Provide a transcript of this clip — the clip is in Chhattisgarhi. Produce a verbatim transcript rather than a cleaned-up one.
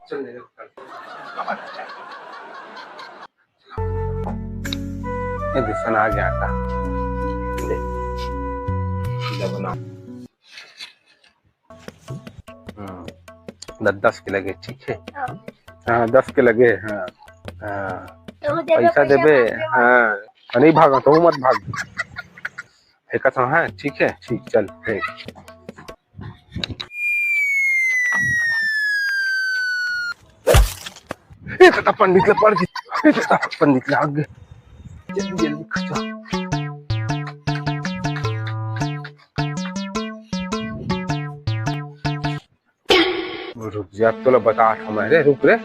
चल, ले, चल। ये दूसरा आ गया था। ले, ले बना। हम्म, द-, दस के लगे, ठीक है? हाँ। हाँ, दस के लगे, हाँ। हाँ। तो देबे पैसा पैसा देबे, मांगे। हाँ। नहीं भागा, तो मत भाग। फेंकत हंव, हाँ, ठीक है? ठीक, चल, फेंक। ए, दादा, पंडित ले पड़ गई। ए, दादा, पंडित ले आगे। जल्दी, जल्दी खचा। रुक जा, अब तोला बतात हंव मैं रे, रुक रे।